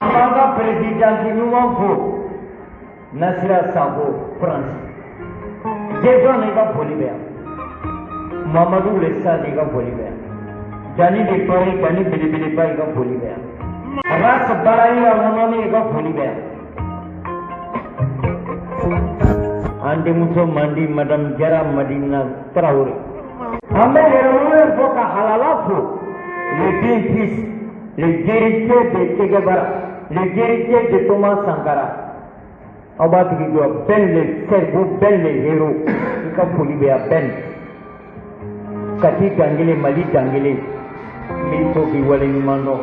An b'an ka président ɲuman fo, Nasira Sako France. Jason, i ka foli bɛ yan. Mamadu Le Sadi, i ka foli bɛ yan. Dani de Paris, Dani belebeleba, i ka foli bɛ yan. Ras Barayi Amɔnɔni, i ka foli bɛ yan. An denmuso mandi, Madame Jara Madina Traoré. An bɛ yɛrɛwolo fo ka halala fo, le digne fils, le héritier de Che Guevara, le héritier de Thomas Sankara. Aw b'a tigi jɔ, Ben le cerveau, Ben le héros, i ka foli bɛ yan. Ben Kati Dangele, Mali Dangele, n b'i fo k'i waleɲuman dɔn.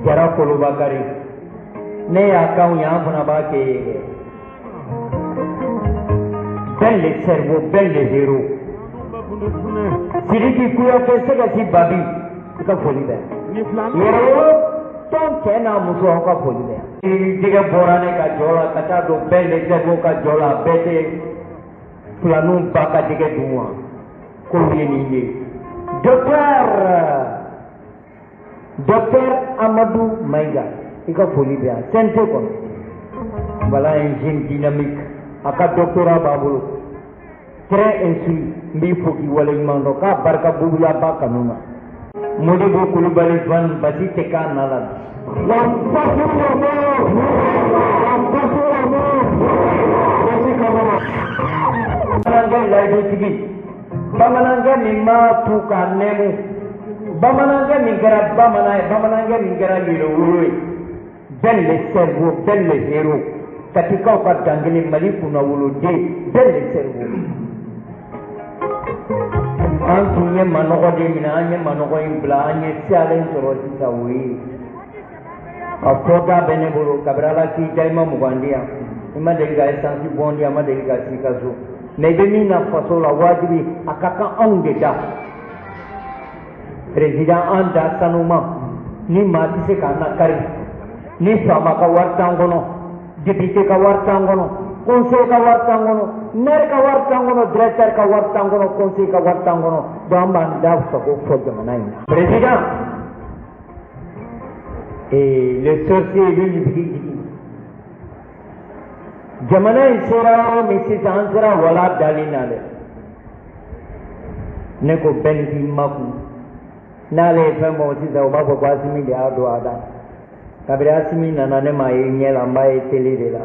Jara Kolobakari, ne y'a k'anw ye, an fana b'a kɛ ye dɛ. Ben le cerveau, Ben le héros. Sidiki Kuyate, Sɛgɛsi Babi, i ka foli bɛ yan. Yɛrɛwolo tɔn cɛ n'a muso, aw ka foli bɛ yan. Ni jɛgɛ bɔra ne ka jɔ la ka taa don Ben le cerveau ka jɔ la, bɛɛ tɛ filaninw ba ka jɛgɛ dun wa? Kow ye nin ye. Docteur Amadou Maïga, i ka foli bɛ yan CNT kɔnɔ. Voilà un jeune dynamique, a ka doctorat b'a bolo, très instruit. N b'i fo k'i waleɲuman dɔn k'a barika buguya ba kanu na. Modibo Kulubali Van, basi tɛ k'a na la bi. Bamanankɛ layidutigi, bamanankɛ min m'a tu k'a nɛmu, bamanankɛ min kɛra bamanan ye, bamanankɛ min kɛra yɛrɛwolo ye. Ben le cerveau, Ben le héros. Katikaw ka dankelen, Mali kunnawoloden, Ben le cerveau. An tun ye manɔgɔ de minɛ, an ye manɔgɔ in bila, an ye siyalen sɔrɔ sisan. O ye a fɔ da bɛ ne bolo. Kabini Ala k'i da, i ma 20 di yan, i ma deli ka essence bɔn di yan, i ma deli ka s'i ka so. Mais i bɛ min na faso la, wajibi a ka kan anw de da. Président, an da sanuma ni maa tɛ se k'an nakari. Ni faama ka wari t'an kɔnɔ, député ka wari t'an kɔnɔ, conseil ka wari t'an kɔnɔ, maire ka wari t'an kɔnɔ, directeur ka wari t'an kɔnɔ, conseil ka wari t'an kɔnɔ. Donc an b'an da sago fɔ jamana in na. Président et le sorcier bɛ jigin jigin jamana in sera yɔrɔ min sisan, an sera wala dali na dɛ. Ne ko bɛn k'i makun n'ale ye fɛn bɔ sisan, u b'a fɔ ko Asimi de y'a don a da. Kabini Asimi nana, ne m'a ye ɲɛ la, n b'a ye télé de la.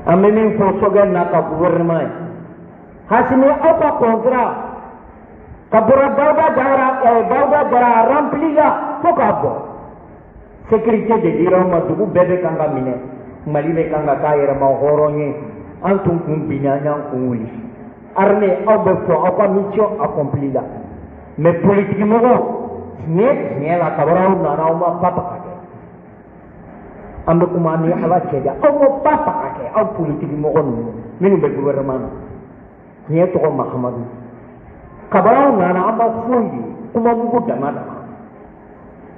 An bɛ min fɔ Sogɛl n'a ka gouvernement ye, Asimi, aw ka contrat ka bɔra Dawuda Jara, Dawuda Jara rempli la fo k'a bɔ. Sécurité de dira aw ma, dugu bɛɛ bɛ kan ka minɛ, Mali bɛ kan ka k'a yɛrɛma hɔrɔn ye. An tun kun binna, an y'an kun wuli. Armée, aw bɛ fɔ aw ka mission accompli la. Mais politique mɔgɔw, tiɲɛ tiɲɛ la, kabini aw nana, aw ma papa ka kɛ. An bɛ kuma ni Ala cɛ de, aw ma papa ka kɛ. Aw politique mɔgɔ ninnu minnu bɛ gouvernement na, tiɲɛ tɔgɔ Mahamadu, kabini aw nana, an ma foyi ye, kuma mugu dama dama,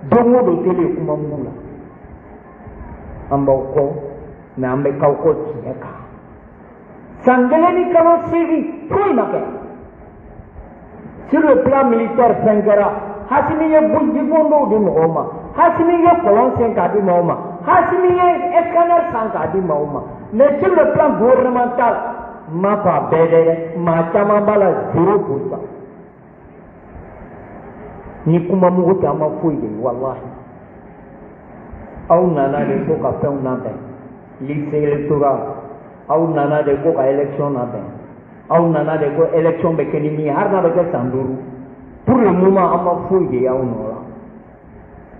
don o don télé kuma mugu la. An b'aw kɔ, mais an bɛ k'aw kɔ tiɲɛ kan. San 1 ni kalo 8, foyi ma kɛ. Sur le plan militaire, fɛn kɛra? Hasimi ye jibon dɔw di mɔgɔw ma, Hasimi ye kɔlɔn sen k'a di maaw ma, Hasimi ye scanner san k'a di maaw ma. Mais sur le plan gouvernemental, n m'a fɔ a bɛɛ dɛ, maa caman b'a la, 0%. Ni kuma mugu tɛ, an ma foyi de ye. Walahi, aw nana de ko ka fɛnw labɛn, liste électorale. Aw nana de ko ka élection labɛn. Aw nana de ko élection bɛ kɛ ni min ye, hali n'a bɛ kɛ san 5. Pour le moment, an ma foyi de y'aw nɔ la,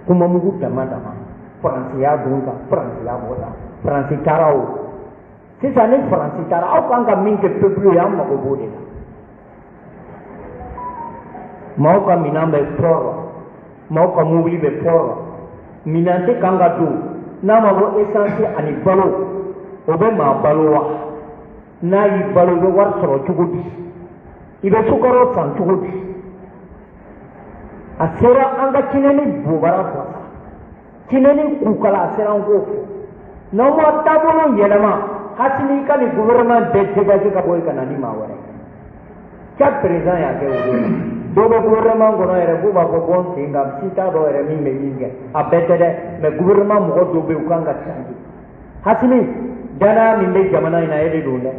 kuma mugu dama dama. Faransi y'a dun tan, Faransi y'a bɔ tan, Faransi taara. O sisan ni Faransi taara, aw kan ka min kɛ peuple ye, an mago b'o de la. Maaw ka minɛn bɛ port la, maaw ka mobili bɛ port la, minɛn tɛ kan ka don n'a ma bɔ. Essence ani balo, o bɛ maa balo wa? N'a y'i balo, i bɛ wari sɔrɔ cogo di? I bɛ sukaro san cogo di? A sera an ka tinɛni bobara fɔ sa, tinɛni kukala, a sera an k'o fɔ. N'aw ma taabolo yɛlɛma, Hasimi ka nin gouvernement bɛɛ dégager ka bɔ yen ka na ni maa wɛrɛ. Tchad président y'a kɛ o don. Dɔw bɛ gouvernement kɔnɔ yɛrɛ k'u b'a fɔ bɔ n sen kan, si t'a dɔn yɛrɛ min bɛ min kɛ, a bɛɛ tɛ dɛ, mais gouvernement mɔgɔ dɔw bɛ yen, u kan ka changer. Asimi, danaya min bɛ jamana in na, e de don dɛ.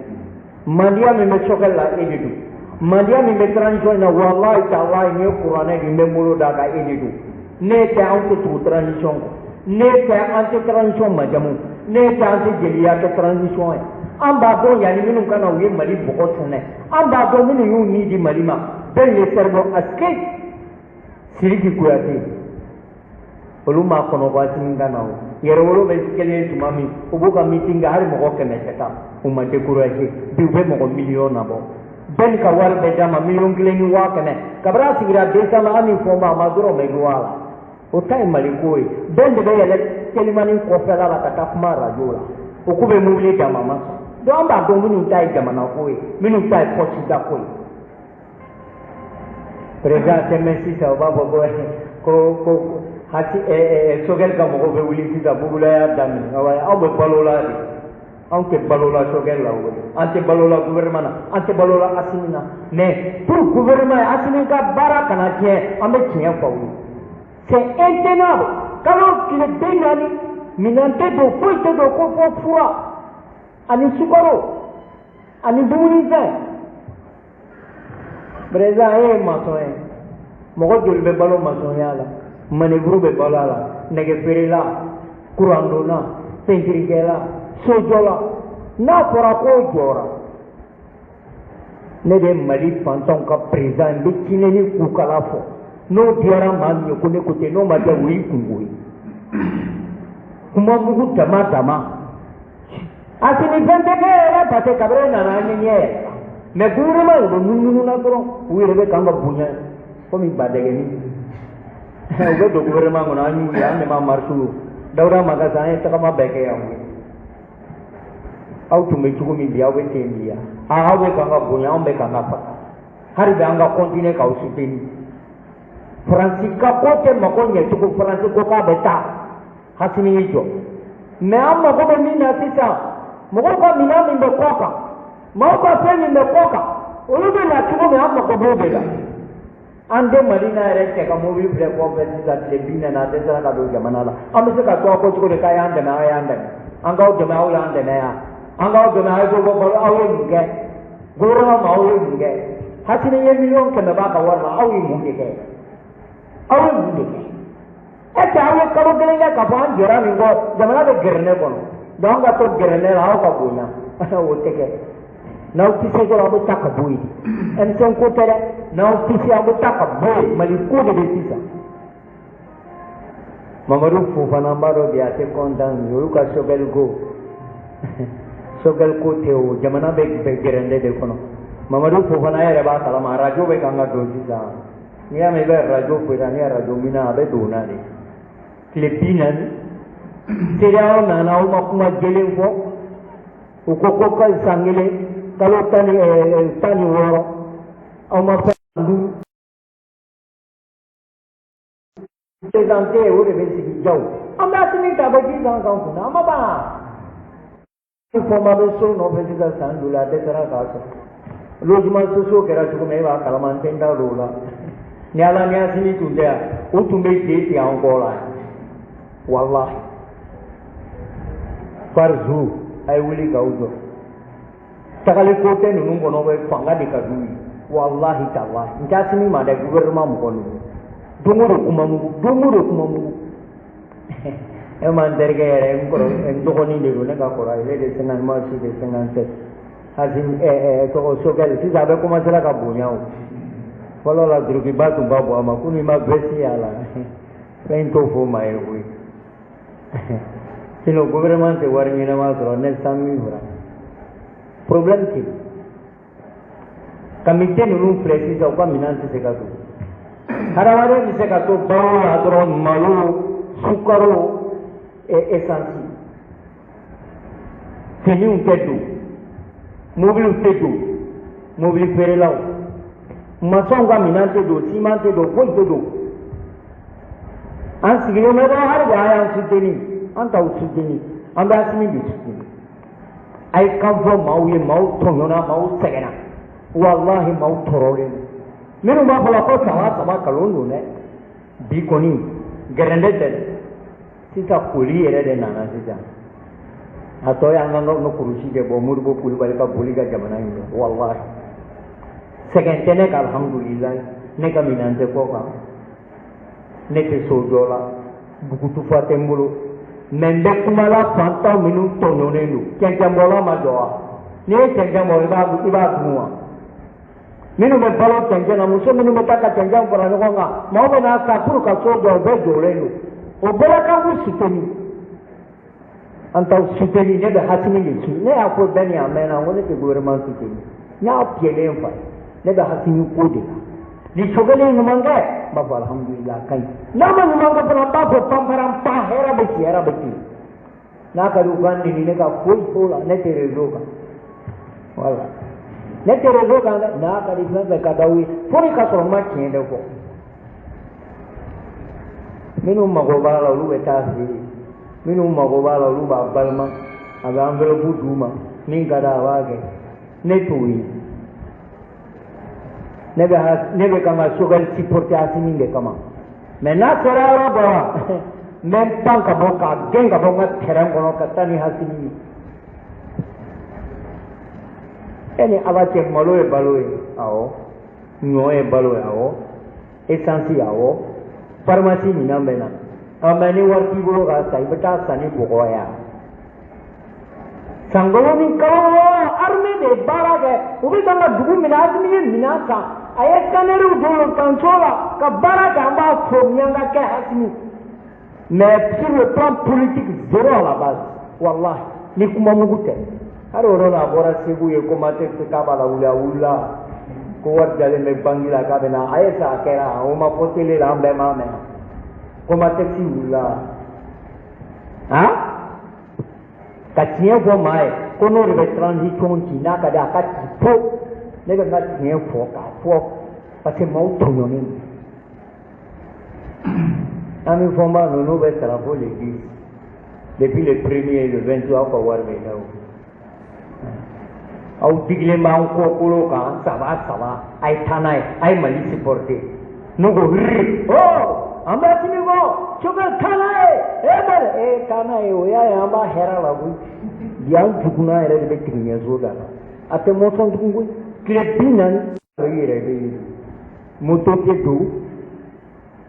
Mandiya min bɛ Choguel la, e de don. Mandiya min bɛ transition in na, walahi talahi, n ye kuranɛ di, n bɛ n bolo d'a kan, e de don. Ne tɛ, anw tɛ tugu transition kɔ. Ne tɛ, an tɛ transition majamu. Ne tɛ, an tɛ jeliya kɛ transition ye. An b'a dɔn yanni minnu ka na, u ye Mali bɔgɔ sɛnɛ. An b'a dɔn minnu y'u ni di Mali ma, bɛɛ ye cerveau aske Sidiki Kuyate, olu m'a kɔnɔ ko Asimi ka na. O yɛrɛwolo bɛ kelen ye tuma min, u b'u ka meeting kɛ, hali mɔgɔ 100 tɛ taa, u ma découragé. Bi u bɛ mɔgɔ miliyɔn nabɔ. Bɛɛ ni ka wari bɛɛ d'a ma, 1,1 miliyɔn. Kabini a sigira décembre, an ni fɔ ma, a ma dɔrɔn bɛ don a la. O ta ye Mali ko ye. Bɛɛ de bɛ yɛlɛ telimani kɔfɛla la ka taa kuma radio la, o k'u bɛ mobili d'a ma, a ma sɔn. Donc an b'a dɔn minnu ta ye jamana ko ye, minnu ta ye poste da ko ye. Président tɛmɛ sisan, u b'a fɔ ko hati Choguel ka mɔgɔw bɛ wuli sisan, bugula y'a daminɛ. Aw bɛ balo la de, anw tɛ balo la Choguel la, o an tɛ balo la gouvernement na, an tɛ balo la Asimi na. Mais pour gouvernement ye, Asimi ka baara kana tiɲɛ, an bɛ tiɲɛ fɔ aw ye. C'est intenable. Kalo tile 40, minɛn tɛ don, foyi tɛ don, ko fɔ fura ani sukaro ani dumunifɛn. Président, e ye maçon ye, mɔgɔ joli bɛ balo maçonya la? Manœuvre bɛ balo a la, nɛgɛ feerela, kurandonna, peinturekɛla, sojɔla. N'a fɔra k'o jɔra, ne de ye Mali fantanw ka président, n bɛ tiɲɛ ni kukala fɔ. N'o diyara maa min ye ko ne ko ten, n'o ma diya, o y'i kungo ye. Kuma mugu dama dama, Asimi, fɛn tɛ kɛ yɛrɛ, parce que kabini e nana, an ye ɲɛ yɛlɛ. Mais gouvernement, u bɛ munumunu na dɔrɔn, u yɛrɛ bɛ k'an ka bonya komi badɛgɛni. U bɛ don gouvernement kɔnɔ, an y'u ye, an de ma marche o Dawuda Magasa, an ye tagama bɛɛ kɛ yan koyi. Aw tun bɛ cogo min bi, aw bɛ ten bi yan. Aw bɛ k'an ka bonya, anw bɛ k'an ka faga. Hali bi an ka continuer k'aw soutenir. Faransi ka ko tɛ mako ɲɛ cogo, Faransi ko k'a bɛ taa, Asimi y'i jɔ. Mais an mako bɛ min na sisan, mɔgɔw ka minɛn min bɛ kɔ kan, maaw ka fɛn min bɛ kɔ kan, olu bɛ na cogo min, an mako b'o de la. An den Mali n'a yɛrɛ cɛ ka mobili filɛ kɔfɛ sisan, tile 40, a dɛsɛra ka don jamana la. An bɛ se ka to a ko cogo di k'a y'an dɛmɛ, aw y'an dɛmɛ? An k'aw dɛmɛ, aw y'an dɛmɛ yan? An k'aw dɛmɛ, aw ye dɔ bɔ balo, aw ye mun kɛ gouvernement ma? Aw ye mun kɛ? Asimi ye 100 million b'a ka wari la, aw ye mun de kɛ? Aw ye mun de kɛ? Est ce que aw ye kalo kelen kɛ k'a fɔ an jɔra nin kɔ? Jamana bɛ gɛrɛnɛ kɔnɔ, donc an ka to gɛrɛnɛ la, aw ka bonya, o tɛ kɛ. N'aw tɛ se dɔrɔn, aw bɛ taa ka bɔ yen. M5 ko tɛ dɛ, n'aw tɛ se, aw bɛ taa ka bɔ yen. Mali ko de bɛ sisan. Mamadu Fofana, n b'a dɔn bi a tɛ content. Olu ka Choguel ko, Choguel ko tɛ o, jamana bɛ gɛrɛndɛ de kɔnɔ. Mamadu Fofana yɛrɛ b'a kalama, radio bɛ kan ka don sisan. N'i y'a mɛn i bɛ radio feere ni radio minɛ, a bɛ don na de. Tile 40, CEDEAO nana, aw ma kuma jɛlen fɔ. U ko san kelen kalo 16, aw ma fɛn duuru présenté, o de bɛ sigi jaw. An bɛ Asimi ta, a bɛ ji kan kan kunna, an ma ban. Fɔma bɛ so nɔfɛ sisan, san joli, a dɛsɛra k'a sɔrɔ. Logement sociaux kɛra cogo min, e b'a kalama, n tɛ n da don o la. Ni Ala ni Asimi tun tɛ yan, u tun bɛ je tigɛ an kɔ la yan, walahi. Farzu, a ye wuli k'aw jɔ. Tagali ko tɛ ninnu kɔnɔ, bɛ fanga de ka d'u ye, walahi talahi. N tɛ Asimi ma dɛ, gouvernement mɔgɔ ninnu, don o don kuma mugu, don o don kuma mugu. E ma n terikɛ yɛrɛ, n kɔrɔ, n dɔgɔnin de don, ne ka kɔrɔ, il est de 50, moi je suis de 57. Asimi ɛ ɛ tɔgɔ Choguel sisan, a bɛ commencer ka bonya. O fɔlɔ la, dulokiba tun ka bon a ma, komi i ma veste y'a la, fɛn in t'o fɔ maa ye koyi. Sinon gouvernement tɛ wari ɲɛnama sɔrɔ, 900 000 francs, problème tɛ yen. Kamite ninnu filɛ sisan, u ka minɛn tɛ se ka don. Hadamaden bɛ se ka to balo la dɔrɔn, malo, sukaro, essence. Finiw tɛ don, mobiliw tɛ don, mobili feerelaw, maçonw ka minɛn tɛ don, siman tɛ don, foyi tɛ don. An sigilen bɛ dɔrɔn, hali bi a y'an soutenir, an t'aw soutenir, an bɛ Asimi de soutenir. A ye kan fɔ maaw ye, maaw tɔɲɔna, maaw sɛgɛnna, walahi, maaw tɔɔrɔlen don. Minnu b'a fɔ la ko saba saba kalon don dɛ, bi kɔni gɛrɛndɛ tɛ dɛ. Sisan koli yɛrɛ de nana sisan. A tɔ y'an ka ka kurusi de bɔ Modibo Kulubali ka boli ka jamana in kɛ. Walahi sɛgɛn tɛ ne ka, alhamdulilayi, ne ka minɛn tɛ kɔ kan, ne tɛ so jɔ la, bugutufa tɛ n bolo, mɛ n bɛ kuma la fantan minnu tɔɲɔnen don. Cɛncɛnbɔla ma jɔ wa? N'i ye cɛncɛn bɔ, i b'a dun wa? Minnu bɛ balo cɛncɛn na, muso minnu bɛ taa ka cɛncɛn fara ɲɔgɔn kan, maaw bɛ n'a san pour ka so jɔ, o bɛɛ jɔlen don. O bɛɛ la k'an k'u soutenir, an t'aw soutenir. Ne bɛ Hasimi de su. Ne y'a fɔ bɛɛ ni a mɛnna ko ne tɛ gouvernement soutenir. N y'a piɛlen fa ye, ne bɛ Hasimi ko de la. Ni Sogɛli ye ɲuman kɛ, n b'a fɔ alhamdulilah, a ka ɲi. N'a ma ɲuman kɛ fana, n b'a fɔ panparan pan, hɛrɛ bɛ ci, hɛrɛ bɛ ci. N'a ka di u ka neni, ne ka foyi t'o la. Ne tɛ réseau kan, voilà, ne tɛ réseau kan dɛ. N'a ka di fɛn fɛn ka d'aw ye, fo ni ka sɔrɔ n ma tiɲɛ de fɔ. Minnu mago b'a la, olu bɛ taa fɛ yen. Minnu mago b'a la, olu b'a balima, a bɛ enveloppe d'u ma, min ka d'a a b'a kɛ. Ne t'o ye. Ne bɛ kan ka Sogɛli supporter Asimi de kama, mais n'a sera yɔrɔ dɔ la, n bɛ n pan ka bɔ k'a gɛn ka bɔ n ka terrain kɔnɔ ka taa ni Asimi ye. E ni Ala cɛ, malo ye balo ye, awɔ, ɲɔ ye balo ye, awɔ, essence, awɔ, pharmacie minɛn bɛ na, mɛ ni wari t'i bolo k'a san, i bɛ taa san ni bɔgɔ ye. Sankolo ni kalo 6, armée de ye baara kɛ, u bɛ kan ka dugu minɛ. Asimi ye minɛn san, a ye scannerw don tanso la ka baara kɛ. An b'a fɔ miyanka kɛ Asimi, mais sur le plan politique, zéro à la base. Wallahi, ni kuma mugu tɛ. Hali o don a bɔra Segu ye, Comatex k'a b'a la wuli, a wulila ko wari jalen bɛ banki la k'a bɛ na. A ye sa, a kɛra, o ma fɔ télé la, an bɛɛ m'a mɛn. Comatex wulila han ka tiɲɛ fɔ maa ye ko n'o de bɛ transition ci, n'a ka di a ka ci po. Ne bɛ n ka tiɲɛ fɔ k'a fɔ parce que maaw tɔɲɔnen don. An bɛ fɔnba ninnu bɛ sara fo le 10, depuis le premier, le 23, aw ka wari bɛ da o. Aw digilen b'an kɔkolo kan saba saba, a ye taa n'a ye, a ye Mali supporter. N'u ko hiri, oh, an bɛ sini kɔ Sogɛli, taa n'a ye, e bɛ e taa n'a ye, o y'a ye an b'a hɛrɛ la koyi. Bi an jugunan yɛrɛ de bɛ tigɛ da la, a tɛ mɔsɔn tugun koyi. Tile 40 i yɛrɛ bɛ yen, moto tɛ don,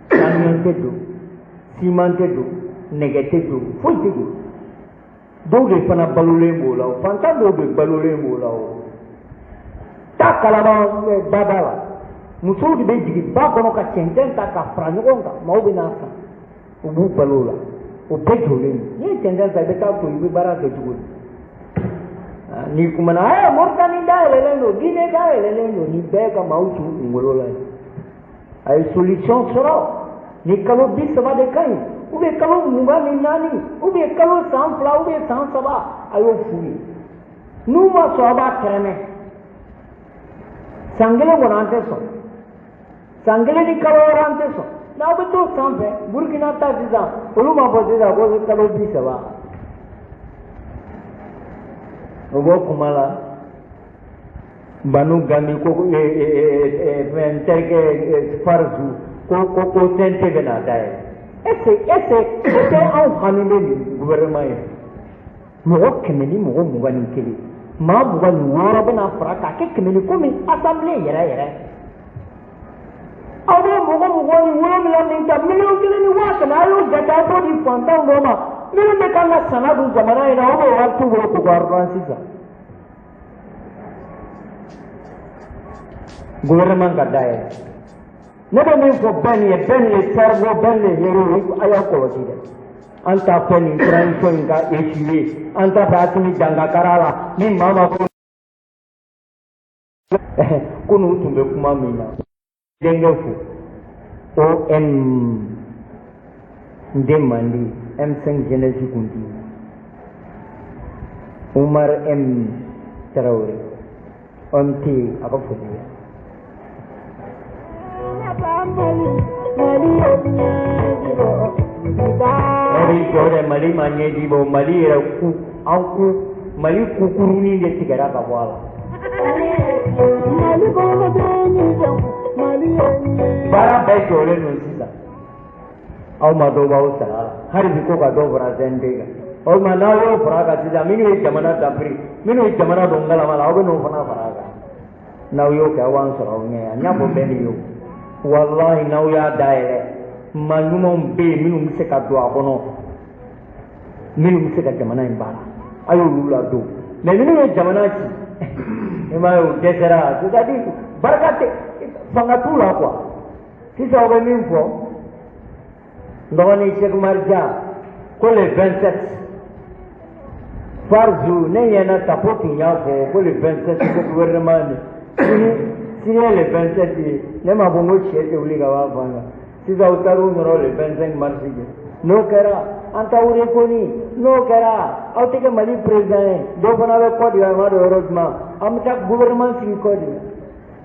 camion tɛ don, ciment tɛ don, nɛgɛ tɛ don, foyi tɛ don. Dɔw de fana balolen b'o la, o fantan dɔw de balolen b'o la. O taa Kalaban bada la, musow de bɛ jigin ba kɔnɔ ka cɛncɛn ta ka fara ɲɔgɔn kan, maaw bɛ n'a san, u b'u balo o la. O bɛɛ jɔlen don. N'i ye cɛncɛn san, i bɛ taa to, i bɛ baara kɛ cogo di? N'i kumana, ɛ, Moritani dayɛlɛlen don, Guinée dayɛlɛlen don, nin bɛɛ ka maaw t'u kunkolo la yen. A ye solution sɔrɔ ni kalo 30 de ka ɲi, ou bien kalo 24, ou bien kalo san 2, ou bien san 3, a y'o f'u ye. N'u ma sɔn, a b'a kɛrɛmɛ. San kelen kɔnɔ, an tɛ sɔn. San kelen ni kalo 6, an tɛ sɔn. N'aw bɛ t'o sanfɛ, Burukina ta sisan, olu m'a fɔ sisan ko kalo 30. O b'o kuma la. Banu Gami ko fɛn n terikɛ Farizu ko CNT bɛna dayɛlɛ. Est-ce que anw hami bɛ nin gouvernement ye? Mɔgɔ 121, maa 26 bɛna fara k'a kɛ kɛmɛ ni komi assemblée yɛrɛ yɛrɛ. Aw bɛ mɔgɔ 27 min ta, 1,1 miliyɔn, a y'o jate, a b'o di fantanw dɔ ma minnu bɛ kan ka sana dun jamana in na, o bɛ wari t'u bolo k'u ka ordonnance san. Gouvernement ka dayɛlɛ. Ne bɛ min fɔ bɛɛ nin ye, bɛɛ nin ye cerveau, bɛɛ nin ye héros, a y'aw kɔlɔsi dɛ. An t'a fɛ nin transition in ka échouer, an t'a fɛ Asimi dankakara la. Ni maa ma ko ko n'u tun bɛ kuma min na, denkɛ fo OM n den mandi M5 jeunesse kuntigi Umar M Tarawele OMT, a ka foli bɛ. Mali jɔ dɛ, Mali ma ɲɛji bɔ, Mali yɛrɛ ku an ku, Mali kukurunin de tigɛra ka bɔ a la. Mali kɔnɔ den ni jɔn. Baara bɛɛ jɔlen don sisan. Aw ma dɔ b'aw sara la hali bi ko ka dɔ fara CNT kan. O tuma n'aw y'o fara a kan sisan, minnu ye jamana dafiri, minnu ye jamana don ngalama la, aw bɛ n'o fana fara a kan. N'aw y'o kɛ, aw b'an sɔrɔ aw ɲɛ yan. N y'a fɔ bɛɛ de ye o. Walahi, n'aw y'a dayɛlɛ, maa ɲumanw bɛ yen minnu bɛ se ka don a kɔnɔ, minnu bɛ se ka jamana in baara, a y'olu ladon. Mais minnu ye jamana ci, i m'a ye, u dɛsɛra, c'est à dire barika tɛ, fanga t'u la quoi. Sisan aw bɛ min fɔ, n dɔgɔnin Cheikh Umar Dia ko le 27 farzu, ne ɲɛna tapo tun y'a fɔ ko le 27 ko gouvernement ni sini sini ye le 27 ye. Ne m'a fɔ n ko sɛ tɛ wuli ka b'a fan kan. Sisan u taar'u nɔrɔ le 25 mars kɛ. N'o kɛra, an t'aw reconnu. N'o kɛra, aw tɛ kɛ Mali président ye. Dɔw fana bɛ Côte d'Ivoire, ma dɔn yɔrɔ jumɛn, an bɛ taa gouvernement sigi Côte d'Ivoire.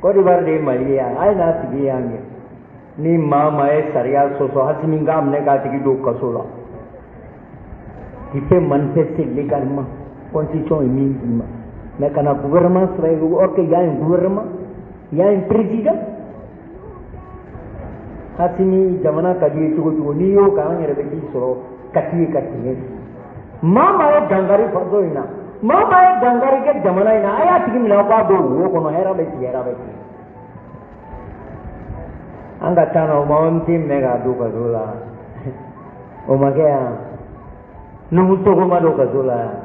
Côte d'Ivoire de ye Mali ye yan, a ye n'a sigi yan kɛ. Ni maa maa ye sariya sɔsɔ, Asimi k'a minɛ k'a tigi don kaso la. Tu peux manifester légalement, constitution ye min d'i ma, mais kana gouvernement sera, or que y a un gouvernement, il y a un président. Asimi, jamana ka di ye cogo cogo, n'i y'o kan, an yɛrɛ bɛ k'i sɔrɔ kati ye ka tiɲɛ f'i. Maa maa ye dankari faso in na, maa maa ye dankari kɛ jamana in na, a y'a tigi minɛ, aw k'a don wo kɔnɔ. Hɛrɛ bɛ ci, hɛrɛ bɛ ci. An ka taa na, o ma OMT minɛ k'a don kaso la, o ma kɛ yan. Nuhu Togo ma don kaso la yan,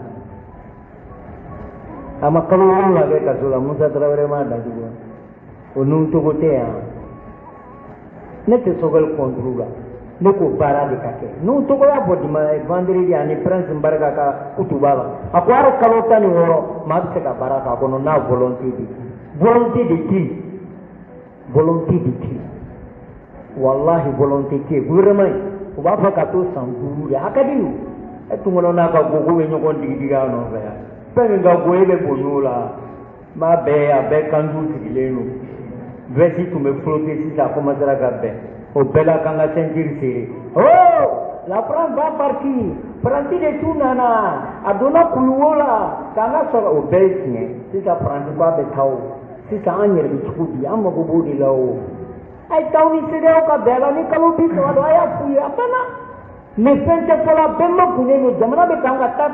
a ma kalo 7 kɛ kaso la. Musa Tarawele m'a datugu, o Nuhu Togo tɛ yan. Ne tɛ Choguel contre la, ne ko baara de ka kɛ. Nuhu Togo y'a fɔ dimanche, vendredi, ani Prince Barika ka kutuba la, a ko hali kalo 16, maa bɛ se ka baara k'a kɔnɔ n'a volonté de volonté de tɛ yen, volonté de tɛ yen. Walahi, volonté tɛ yen. Gouvernement in, u b'a fɔ ka to san 5 de, a ka di o. E tun kɔnɔ n'a ka go k'u bɛ ɲɔgɔn digi digi a nɔfɛ yan, fɛn min ka go, e bɛ boli o la. N b'a bɛɛ, a bɛɛ kanju sigilen don. Veste tun bɛ flotter, sisan a commencera ka bɛn. O bɛɛ la, k'an ka ceinture serré. Oh, la France va partir, Faransi de tun nana, a donna kuluwo la k'an ka sɔrɔ. O bɛɛ ye tiɲɛ. Sisan Faransi ko a bɛ taa o. Sisan an yɛrɛ bɛ cogo di? An mago b'o de la o. A ye t'aw ni CEDEAO ka bɛn a la. Ni kalo 30 don, a y'a f'u ye, a banna. Mais fɛn tɛ fɔlɔ, a bɛɛ makunnen don. Jamana bɛ kan ka taa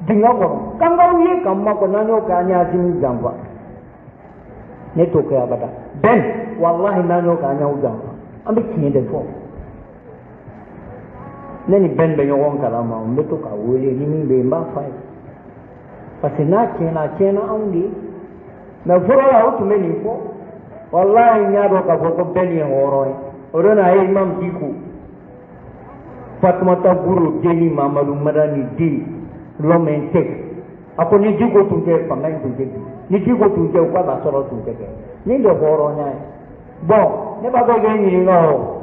dingɛ kɔnɔ, k'an k'aw ye k'an makɔ. N'an y'o kɛ, an ye Asimi janfa. Ne t'o kɛ abada. Bɛn, walahi, n'an y'o kɛ, an y'aw janfa. An bɛ tiɲɛ de fɔ. Ne ni bɛn bɛ ɲɔgɔn kalama, n bɛ to k'a wele ni min bɛ yen, n b'a fɔ a ye, parce que n'a tiɲɛna, a tiɲɛna anw de ye. Mais fɔlɔ la, o tun bɛ nin fɔ. Walahi, n y'a dɔn k'a fɔ ko bɛn ye hɔrɔn ye. O don a ye Imam Diko, Fatumata Guro den ni Mamadu Madani den, l'homme intègre. A ko ni Diko tun tɛ, fanga in tun tɛ bi. Ni Diko tun tɛ, u ka lasɔrɔ tun tɛ kɛ. Nin de hɔrɔnya ye. Bon, ne b'a fɛ k'e ɲininka o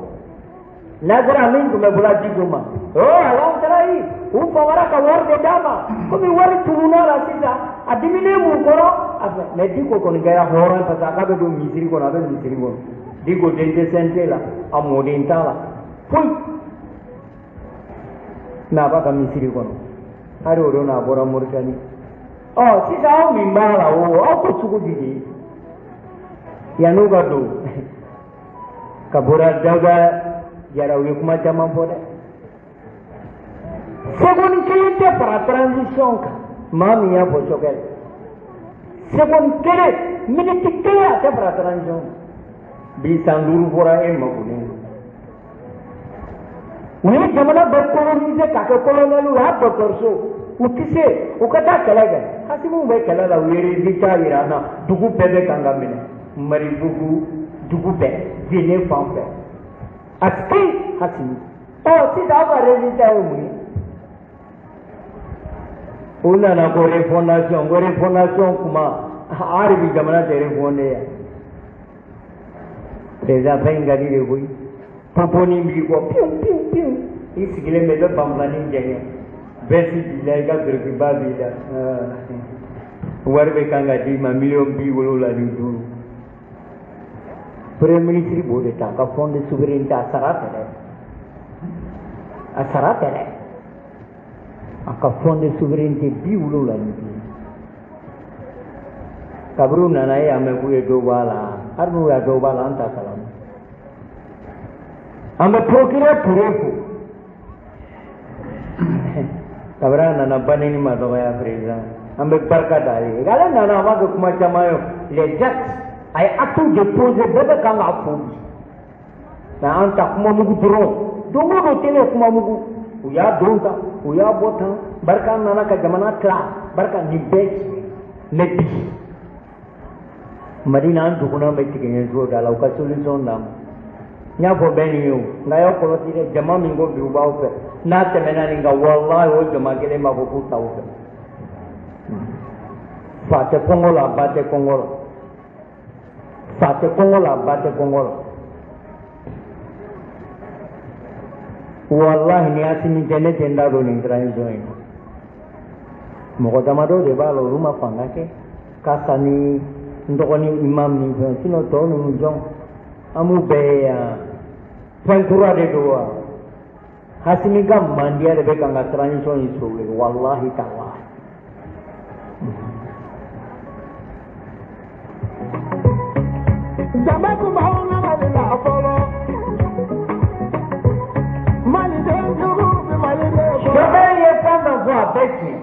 nasira min tun bɛ bɔra Diko ma. Oh, ala taara yi, u fagara ka wari de d'a ma. Komi wari tununna la sisan, a diminen b'u kɔrɔ a fɛ. Mais Diko kɔni kɛra hɔrɔn ye, parce que a k'a bɛ don misiri kɔnɔ, a bɛ misiri kɔnɔ. Diko den tɛ CNT la, a mɔden t'a la foyi, mais a b'a ka misiri kɔnɔ. Hali o don a bɔra Moritani. Ɔ, sisan aw min b'a la o, aw ko cogo di de yan'u ka don ka bɔra Dawuda Jara, u ye kuma caman fɔ dɛ. Seconde kelen tɛ fara transition kan. Maa min y'a fɔ, Choguel, seconde kelen, minute kelen, a tɛ fara transition kan. Bi san 5 fɔra, e makunnen don. U ye jamana bɛɛ coloniser k'a kɛ colonel ye. A dɔgɔtɔrɔso, u tɛ se u ka taa kɛlɛ kɛ. Asimiw bɛ kɛlɛ la, u ye résultat yira an na. Dugu bɛɛ bɛ kan ka minɛ, Maribugu, dugu bɛɛ, Jene fan fɛ, a tɛ Asimi. Ɔ, sisan aw ka résultat ye mun ye? U nana ko refondation, ko refondation kuma. Hali bi jamana tɛ refondé yan. Président, fɛn in ka di de koyi. Poponi b'i kɔ, piwu piwu piwu, i sigilen bɛ, i bɛ banfulanin jɛngɛ, veste b'i la, i ka dorokiba b'i la, wari bɛ kan ka d'i ma, miliyɔn 75. Premier ministre b'o de ta a ka fonds de souveraineté. A sara tɛ dɛ, a sara tɛ dɛ, a ka fonds de souveraineté 75. Kaburu nana, e y'a mɛn k'u ye dɔ bɔ a la. Hali n'u y'a dɔw b'a la, an t'a kalama. An bɛ procureur Touré fo. Kabini a nana banni ma dɔgɔya président, an bɛ barika da ye. Ale nana, a b'a kɛ kuma caman ye. Les actes, a ye acte déposé, bɛɛ bɛ kan k'a fo bi. Mais an ta kuma mugu dɔrɔn, don o don télé kuma mugu. U y'a don tan, u y'a bɔ tan, barika nana ka jamana tila, barika nin bɛɛ mais bi. Madina an duguna bɛ tigɛ ɲɛso da la, u ka solution d'an ma. N y'a fɔ bɛɛ nin ye o, nka y'aw kɔlɔsi dɛ, jama min ko bi u b'aw fɛ, n'a tɛmɛna nin kan, walahi o jama kelen b'a fɔ k'u t'aw fɛ. Fa tɛ kɔngɔ la, ba tɛ kɔngɔ la. Fa tɛ kɔngɔ la, ba tɛ kɔngɔ la. Walahi ni Asimi tɛ, ne tɛ n da don nin transition in na. Mɔgɔ damadɔ de b'a la, olu ma fanga kɛ. Kasa ni n dɔgɔnin imam ni fɛn, sinon tɔ ninnu jɔn an b'u bɛɛ ye yan. Fɛn kura de don wa? Asimi ka mandiya de bɛ ka n ka transition in sauver, walahi ta'ala. Jama tun b'anw na Mali la fɔlɔ. Maliden jugu bɛ Mali le kɔnɔ. Sɔfɛn ye fɛn fɛn fɔ, a bɛɛ tiɲɛ.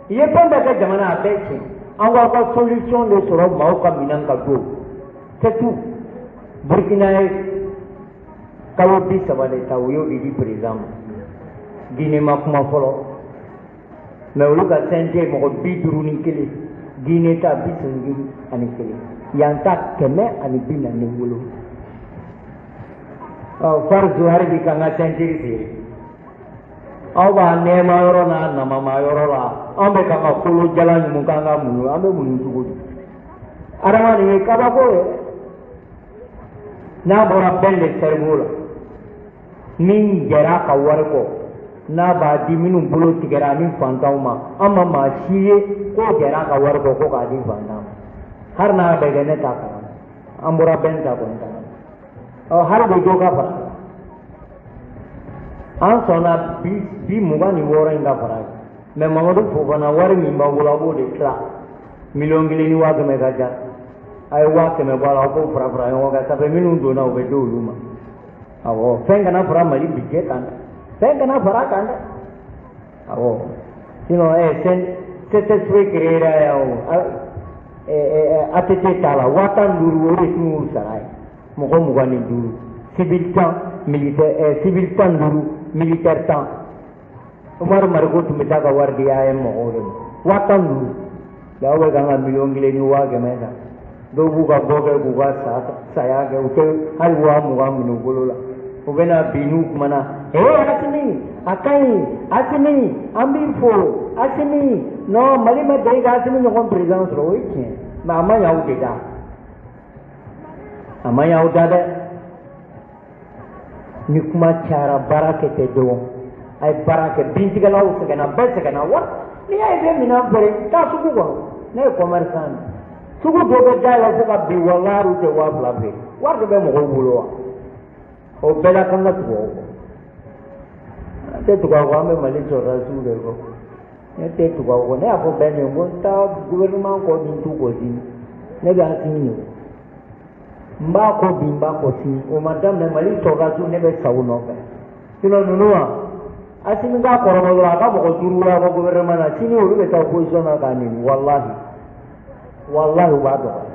I ye fɛn bɛɛ kɛ jamana, a bɛɛ tiɲɛ. An k'aw ka solution de sɔrɔ maaw ka minɛn ka don. C'est tout. Burkina ye kalo 30 de ta, u y'o de di président ma. Guinée ma kuma fɔlɔ. Mais olu ka CNT mɔgɔ 51, Guinée ta 81, yan ta 147. Ɔ fariso hali bi k'an ka ceinture feere. Aw b'a nɛɛma yɔrɔ n'a namama yɔrɔ la, an bɛ k'an ka kolo jalan ɲumu k'an ka muɲu, an bɛ muɲu cogo di? Adamaden ye kabako ye. N'a bɔra bɛn de cerveau la, min jɛra a ka wari kɔ, n'a b'a di minnu bolo tigɛra ani fantanw ma, an ma maa si ye k'o jɛra a ka wari kɔ ko k'a di fantan ma. Hali n'a bɛ kɛ ne t'a kalama, an bɔra bɛn ta kɔni kalama. Ɔ hali bi dɔ ka fara, an sɔnna bi 26 in ka fara kan. Mais Mamadu Fofana, wari min b'an bolo, a b'o de tila. 1,1 million ka ca, a ye 100 000 bɔ a la, aw k'o fara fara ɲɔgɔn kan, ça fait minnu donna u bɛ di olu ma. Awɔ, fɛn kana fara Mali budget kan dɛ, fɛn kana fara a kan dɛ. Awɔ, sinon CSP créera yan o, ATT t'a la, 15 000 o de tun y'u sara ye, mɔgɔ 25, civil 10, militaire, civil 15, militaire 10. Umaru Mariko tun bɛ taa ka wari di AEM mɔgɔw de ma, 15 000. Aw bɛ kan ka 1,1 million ta. Dɔw b'u ka bɔ kɛ k'u ka saya kɛ, u tɛ hali 20 000 minɛ u bolo la. U bɛna bin n'u kumana, ee Asimi a ka ɲi, Asimi an b'i fo, Asimi non, Mali ma deli ka Asimi ɲɔgɔn président sɔrɔ, o ye tiɲɛ, mais a ma ɲɛ aw de da, a ma ɲɛ aw da dɛ. Ni kuma cayara, baara kɛ tɛ dɔn, a ye baara kɛ. Bintigɛlaw sɛgɛnna, bɛɛ sɛgɛnna. Wari n'i y'a ye bɛ minɛn feere, taa sugu kɔnɔ. Ne ye commerçant de, sugu dɔ bɛ dayɛlɛ fo ka bin, walahi u tɛ 2000 feere. Wari de bɛ mɔgɔw bolo wa? O bɛɛ la kan ka tugu aw kɔ. An tɛ tugu aw kɔ, an bɛ Mali sɔrɔdasiw de kɔ. Ne tɛ tugu aw kɔ, ne y'a fɔ bɛɛ ɲɛ ko n taa gouvernement kɔ bi, n t'u kɔ sini. Ne bɛ Asimi de kɔ, n b'a kɔ bi, n b'a kɔ sini. O ma daminɛ Mali sɔrɔdasiw, ne bɛ sa u nɔfɛ. Sinon ninnu wa, Asimi k'a kɔrɔbɔ dɔrɔn, a ka mɔgɔ 5 wɛrɛ bɔ gouvernement na, sini olu bɛ taa opposition na k'a neni, walahi walahi u b'a dɔgɔya.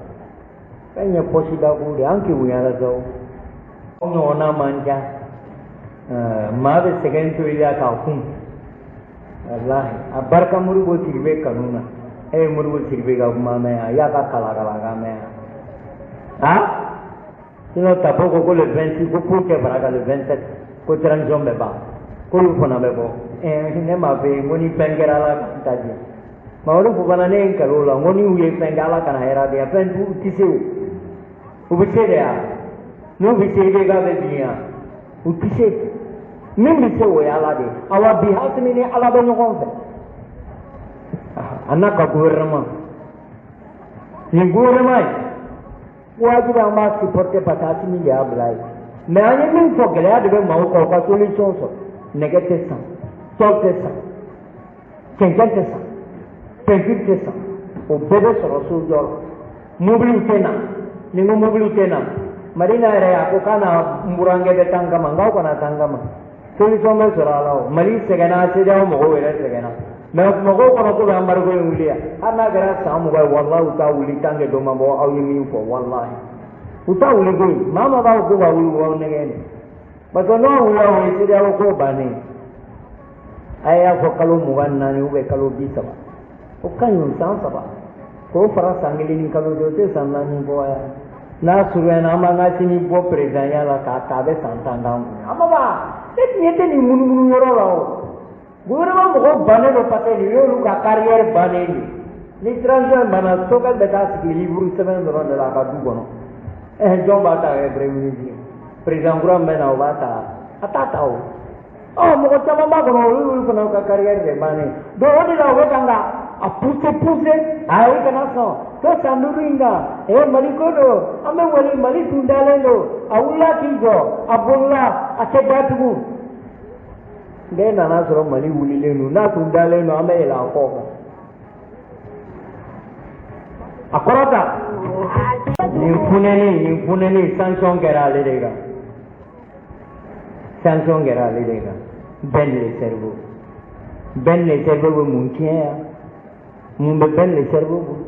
Fɛn ye pɔsi dako de, an kegunyara sa o. Aw ɲɔgɔnna man ca, maa bɛ sɛgɛn to i la k'a kun. Walahi a barika Modibo Sidibe kanu na. E ye Modibo Sidibe ka kuma mɛn yan, i y'a ka kalakalakan mɛn yan. Ah, sinon Tapo ko ko le 26, ko pour kɛ fara kan le 27, ko transition bɛ ban, k'olu fana bɛ bɔ. Ne m'a fɛ yen ko ni fɛn kɛra ala ka ta di yan. Mamadu Fofana, ne ye n kali o la, n ko ni u ye fɛn kɛ, ala kana hɛrɛ di yan. Fɛn t'u tɛ se o, u bɛ se de yan. N'u bɛ se, i bɛ k'a bɛ bin yan, u tɛ se. Min bɛ se, o ye ala de ye. Awa bi Asimi ni ala bɛ ɲɔgɔn fɛ, a n'a ka gouvernement. Nin gouvernement in, wajibi an b'a supporter parce que Asimi de y'a bila yen. Mais an ye min fɔ, gɛlɛya de bɛ maaw kan, u ka solution sɔrɔ. Nɛgɛ tɛ san, tɔl tɛ san, cɛncɛn tɛ san, peinture tɛ san, o bɛɛ bɛ sɔrɔ sojɔ la. Mobiliw tɛ na. Ni n ko mobiliw tɛ na, Marina yɛrɛ a ko k'a n'a n burankɛ bɛ taa n kama, n k'aw kana taa n kama. Solution bɛ sɔrɔ a la o. Mali sɛgɛnna, CEDEAO mɔgɔw yɛrɛ sɛgɛnna. Mais mɔgɔw kɔnɔ ko bɛ embargo in wuli yan. Hali n'a kɛra san 20 ye, walahi u t'a wuli tant que dɔ ma bɔ aw ye min fɔ, walahi. U t'a wuli koyi. Maa maa b'a fɔ k'u b'a wuli, u b'aw nɛgɛn de. Parce que n'o wulila, o ye CEDEAO ko bannen ye. A y'a fɔ kalo 24 ou bien kalo 30. O ka ɲi o, san 3. K'o fara san 1 ni kalo 5, o tɛ san 4 bɔ ya. N'a surunyana, an b'an ka sini bɔ présidentya la k'a ta, a bɛ san 10 d'an kun. A ma ban, ne ɲɛ tɛ nin munumunu yɔrɔ la o. Gouvernement mɔgɔw bannen don parce que nin y'olu ka carrière bannen de. Ni transition banna, Choguel bɛ taa sigi livre sɛbɛn dɔrɔn de la a ka du kɔnɔ. Jɔn b'a ta kɛ premier ministre ye? Président kura min bɛ na, o b'a ta? A t'a ta o. Ɔ, mɔgɔ caman b'a kɔnɔ, olu y'olu fana ka carrière de bannen. Donc o de la u bɛ kan ka a pousser pousser, ayi kana sɔn to san 5 in kan. Mali ko don, an bɛ wali Mali tun dalen don, a wulila k'i jɔ, a bolila, a tɛ datugu. Bɛɛ nana sɔrɔ Mali wulilen don, n'a tun dalen don, an bɛ yɛlɛ a kɔ kan. A kɔrɔta nin funɛni, nin funɛni, sanction kɛra ale de kan. Sanction kɛra ale de kan. Ben le cerveau, Ben le cerveau bɛ mun tiɲɛ yan? Mun bɛ Ben le cerveau bolo?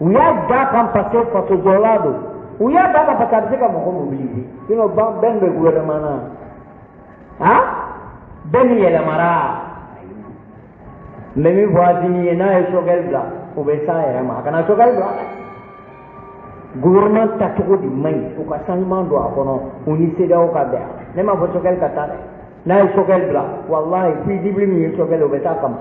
U y'a da kan parce que fasojɔla don. U y'a da kan parce que a bɛ se ka mɔgɔ mobiliser. Sinon Ben bɛ gouvernement na. Ah, Ben yɛlɛmara. N bɛ min fɔ Asimi ye, n'a ye Choguel bila, o bɛ s'a yɛrɛ ma. A kana Choguel bila dɛ. Gouvernement tacogo de man ɲi, u ka changement don a kɔnɔ, u ni CEDEAO ka bɛn. Ne m'a fɔ Choguel ka taa dɛ. N'a ye Choguel bila, walahi fusible min ye Choguel, o bɛ taa kama.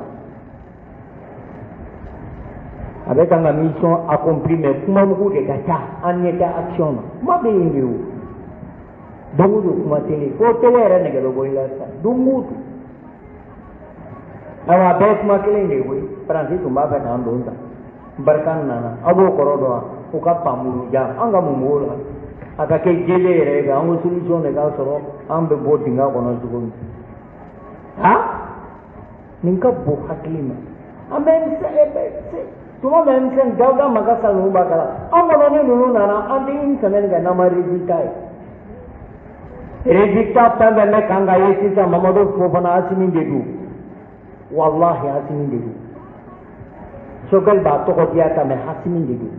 A bɛ kan ka mission accomplie, mais kuma mugu de ka ca, an ɲɛ tɛ action na. Kuma bɛ yen de o. Don o don kuma télé, fo télé yɛrɛ nɛgɛ bɛ bɔ i la sisan, don o don. Ayiwa, a bɛɛ ye kuma kelen de ye koyi. Faransi tun b'a fɛ k'an don tan, Barkhane nana, aw b'o kɔrɔ dɔn wa? U ka panmuru jan, an ka mun b'o la? A ka kɛ jele yɛrɛ ye, an ko solution de k'a sɔrɔ, an bɛ bɔ dingɛ kɔnɔ cogo min. Ha, nin ka bon hakili ma. An bɛ tuma min M5 Dawuda Magasa ninnu b'a kala, an kɔnɔ ni ninnu nana, an tɛ une semaine kɛ n'an ma résultat ye. Résultat fɛn fɛn bɛ kan ka ye sisan, Mamadu Fofana, Asimi de don, walahi Asimi de don. Choguel b'a tɔgɔ diya ta, mais Asimi de don.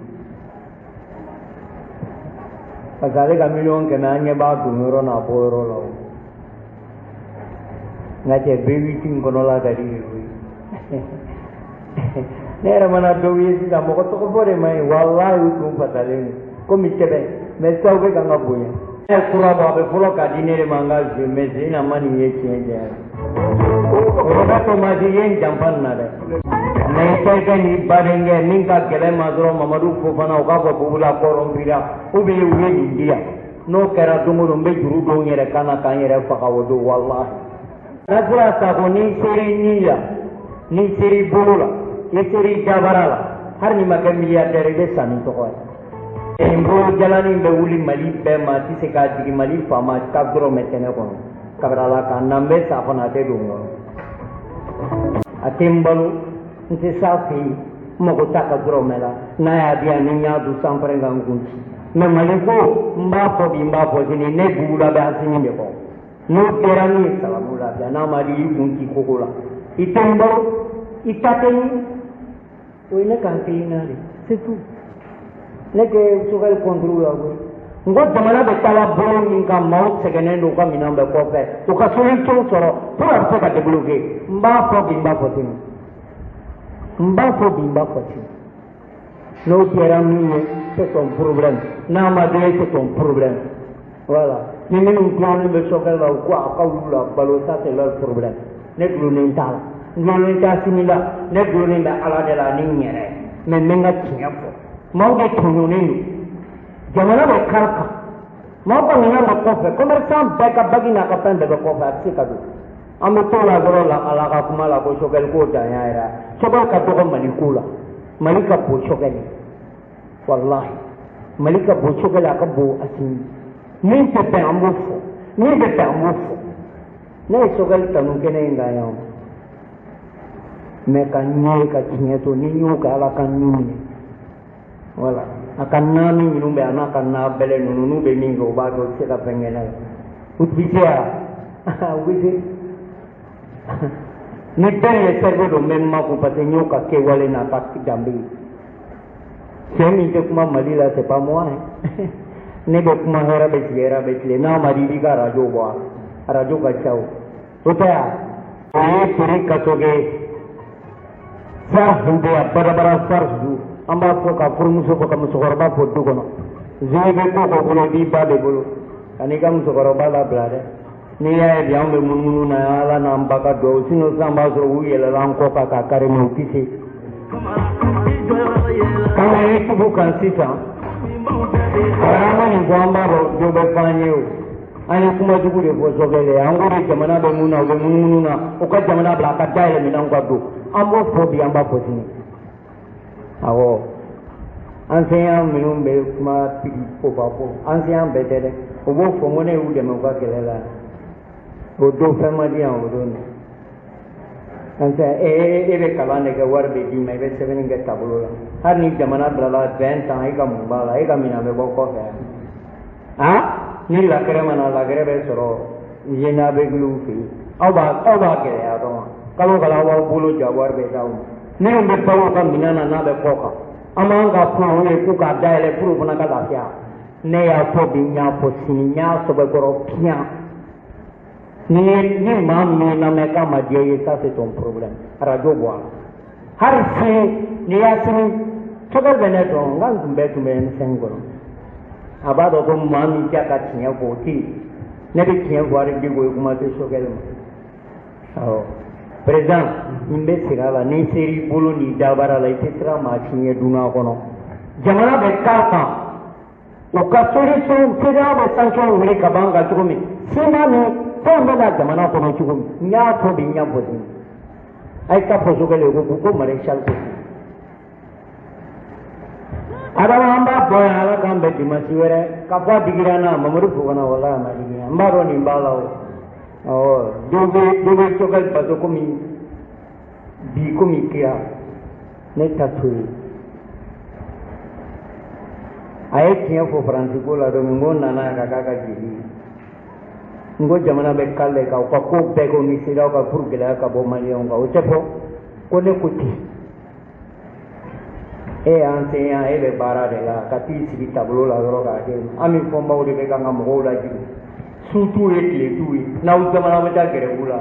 Parce que ale ka 100 000 000, an ɲɛ b'a don yɔrɔ n'a bɔ yɔrɔ la o. N ka cɛ, V8 in kɔnɔla ka di de koyi. Ne yɛrɛ mana dɔw ye sisan, mɔgɔ tɔgɔ fɔ de man ɲi, walahi u tun fasalen don komi sɛbɛn, mais sisan u bɛ kan ka bonya. Ne ye kura bɔ, a bɛ fɔlɔ ka di ne de ma n ka jouer, mais Zena ma nin ye tiɲɛ tiɲɛ la. Roberto Maji ye n janfa nin na dɛ. Mais i terikɛ n'i badenkɛ min ka gɛlɛn ma dɔrɔn, Mamadu Fofana, u k'a fɔ Bubula kɔrɔnpira ou bien u ye nin di yan. N'o kɛra don o don, n bɛ juru don n yɛrɛ kan na k'an yɛrɛ faga o don, walahi. Nasira Sako, n'i ser'i ni la, n'i ser'i bolo la, i ser'i dabara la, hali n'i ma kɛ milliardaire, i bɛ sa ni tɔgɔ ye. Nin bolo jalanin bɛ wuli Mali bɛɛ ma, a tɛ se k'a jigin Mali faama ka dɔrɔmɛ tɛ ne kɔnɔ. Kabini Ala ka n'an bɛ sa fana, a tɛ don n kɔnɔ. A tɛ n balo, n tɛ s'a fɛ yen, n mago t'a ka dɔrɔmɛ la. N'a y'a di yan, ni n y'a dun sanfɛrɛn ka n kun ci. Mais Mali ko, n b'a fɔ bi, n b'a fɔ sini, ne Bubula bɛ Asimi de kɔ. N'o kɛra min ye, salamu lafiya. N'a ma di, i kun ci kogo la. I tɛ n balo, i ta tɛ ɲini. O ye ne ka hakilina de ye, c'est tout. Ne tɛ Choguel contre la koyi. N ko jamana bɛ taa bolo min kan, maaw sɛgɛnnen don, u ka minɛn bɛ kɔfɛ, u ka solution sɔrɔ pour a bɛ se ka débloquer. N b'a fɔ bi, n b'a fɔ sini. N b'a fɔ bi, n b'a fɔ sini. N'o kɛra min ye, c'est ton problème. N'a ma diya, c'est ton problème. Voilà. Ni minnu tulonnen bɛ Choguel la, u ko a ka olu la balo, ça c'est leur problème. Ne dulonnen t'a la. N dulonnen tɛ Asimi la. Ne dulonnen bɛ Ala de la ani n yɛrɛ. Mais n bɛ n ka tiɲɛ fɔ. Maaw de tɔɲɔnen don. Jamana bɛ kari kan. Maaw ka minɛn bɛ kɔfɛ. Commerçant bɛɛ ka bagi n'a ka fɛn bɛɛ bɛ kɔfɛ, a tɛ se ka don. An bɛ t'o la dɔrɔn la, Ala ka kuma la ko Choguel k'o dan y'a yɛrɛ. Choguel ka dɔgɔ Mali ko la. Mali ka bon Choguel ye. Walahi. Mali ka bon Choguel, a ka bon Asimi. Min tɛ bɛn, an b'o fɔ. Min bɛ bɛn, an b'o fɔ. Ne ye Choguel kanu kɛnɛ in kan yan o. Mais ka ɲɛ ka tiɲɛ to, ni n y'o kɛ, Ala ka n minɛ. Voilà. A ka naani minnu bɛ a n'a ka na bɛlɛ ninnu n'u bɛ min kɛ u b'a kɛ u tɛ se ka fɛn kɛ n'a ye u bɛ se yan u bɛ se ni bɛɛ ye cerveau don n bɛ n makun parce que n y'o ka kɛwale n'a ka danbe ye. Cɛ min tɛ kuma Mali la, c'est pas moi hein. Ne bɛ kuma hɛrɛ bɛ sigi hɛrɛ bɛ tile n'a ma di i b'i ka arajo bɔ a arajo ka ca o o tɛ yan o ye feere kasoge sar bɛ yan badabada sar su an b'a fɔ ka furumuso fɔ ka musokɔrɔba fɔ du kɔnɔ zee bɛ ko ko bolo i b'i ba de bolo ka n'i ka musokɔrɔba labila dɛ n'i y'a ye bi anw bɛ munumunu na ala n'an ba ka duwawu sinon sisan b'a sɔrɔ u yɛlɛla an kɔ kan k'a kari mɛ u tɛ se k'an ka YouTube kan sisan an ma nin fɔ an b'a dɔn dɔ bɛ fɔ an ye o an ye kuma jugu de fɔ Sogɛl an ko de jamana bɛ mun na u bɛ munumunu na u ka jamana bila a ka dayɛlɛ minɛnw ka don an b'o fɔ bi an b'a fɔ sini awɔ enseignant minnu bɛ kuma pigi fo enseignant bɛɛ tɛ dɛ u b'o fɔ n ko ne y'u dɛmɛ u ka kɛlɛ la o don fɛn ma di yan o don dɛ enseignant e bɛ kalan de kɛ wari bɛ d'i ma i bɛ sɛbɛnni kɛ tableau la hali ni jamana bilala 20 ans e ka mun b'a la e ka minɛn bɛ bɔ kɔfɛ yan ni lakɛrɛ ma na lakɛrɛ bɛ sɔrɔ jeune aveugle fɛ yen aw b'a gɛlɛya dɔn wa kalo kalo aw b'aw bolo ja wari bɛ d'aw ma minnu bɛ balo u ka minɛn na n'a bɛ kɔ kan an b'an ka kuma u ye k'u k'a dayɛlɛ pour fana ka lafiya ne y'a fɔ bi n y'a fɔ sini n y'a sɛbɛkɔrɔ piyan ni ni maa min lamɛn k'a ma diya i ye ça c'est ton problème arajo bɔ a la hali sini n'i y'a sini Sogɛl bɛ ne dɔn n ka n tun bɛɛ tun bɛ M5 kɔnɔ a b'a dɔn ko maa min tɛ ka tiɲɛ fɔ o tɛ yen ne bɛ tiɲɛ fɔ hali bi ko ye kuma tɛ Sogɛl ma awɔ président n bɛ segin a la n'i ser'i bolo n'i dabara la i tɛ siran maa si ɲɛ dunan kɔnɔ jamana bɛ k'a kan u ka solution CEDEAO bɛ sanction wuli ka ban kan cogo min CMA ni fɛn bɛ na jamana kɔnɔ cogo min n y'a fɔ bi n y'a fɔ sini a ye taa fɔ Sogɛl ye ko ko maréchal ko adama an b'a bɔ yan ala k'an bɛn dimanche wɛrɛ ka fɔ a digira n na Mamadu Fofana walahi a ma digi n b'a dɔn nin b'a la o awɔ dɔ bɛ Sogɛl bato komi bi komi kira ne ta to yen a ye tiɲɛ fɔ faransi ko la don min n ko nana yan ka k'a ka jeli ye n ko jamana bɛ kale kan u ka ko bɛɛ kɛ ni CEDEAO ka pour gɛlɛya ka bɔ maliyɛnw kan o tɛ fɔ ko ne ko ten e ye enseignant e bɛ baara de la ka t'i sigi tableau la dɔrɔn k'a kɛ an min fɔnbaw de bɛ kan ka mɔgɔw lajigin su t'u ye tile t'u ye n'aw jamana bɛ taa gɛrɛbu la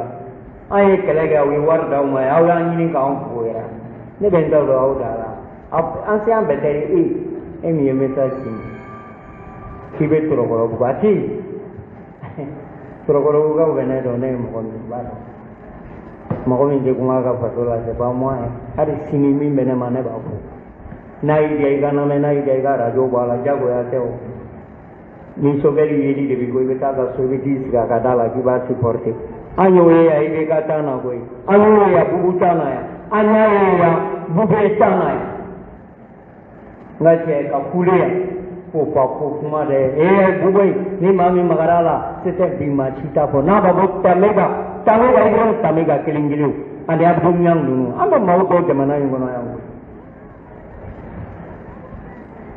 an ye kɛlɛ kɛ aw ye wari d'aw ma aw y'an ɲini k'an fo yɛrɛ ne bɛ n ta don aw da la enseignant bɛɛ tɛ e e min ye message ci k'i bɛ Tɔrɔkɔrɔbugu a tɛ yen Tɔrɔkɔrɔbugukaw bɛ ne dɔn ne ye mɔgɔ min b'a dɔn mɔgɔ min tɛ kuma a ka faso la c'est pas moi hali sini min bɛ ne ma ne b'a fɔ n'a y'i diya i ka lamɛn n'a y'i diya i ka arajo bɔ a la jagoya tɛ o ni Sogɛli yeli de b'i ko i bɛ taa ka so i bɛ t'i sigi a ka da la k'i b'a supporter an y'o ye yan IBK t'an na koyi an y'o ye yan Bubu t'an na yan an y'a ye yan Bube t'an na yan n ka cɛ ka kule yan ko fa ko kuma dɛ ee Bubu ni maa min magara a la c'est bi maa si t'a fɔ n'a b'a fɔ Tamega Tamega Ibrahim Tamega kelen kelen ani Abdou Niang ninnu an bɛ maaw dɔn jamana in kɔnɔ yan koyi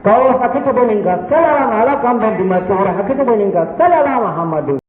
k'aw hakɛto bɛ nin kan salala ala k'an bɛn dimanche wɛrɛ hakɛto bɛ nin kan salala Muhammadu.